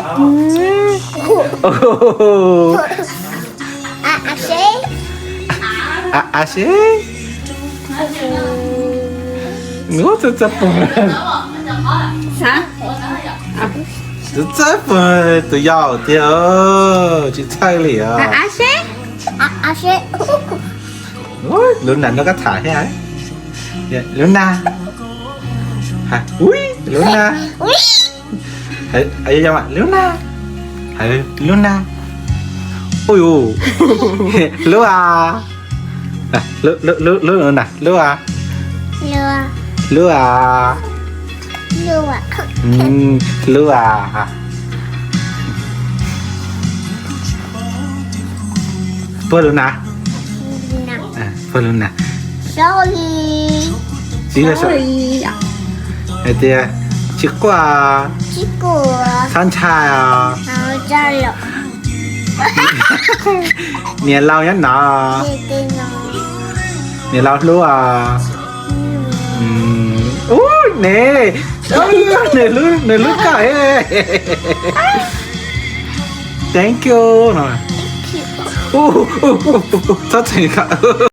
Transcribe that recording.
Av seb. Av seb. Txawj txawj pog. Txawj txawj pog, tus yau tiag, tsis txhawj li os. Lub nas no koj tham thiab. Lub nas. Ui, lub nas. Lub nas. Lub nas. Ui, lub a. Lub, lub, lub, lub nas, lub a. Lub a. Lub a. Puag lub nas. Puag lub nas. Tsis, hais tias tsis quaj, txhob ntshai os. Niam laus nyob no. Niam laus hlub os. Ub, ne, nws hlub koj. Thank you no. Txhob txheem koj.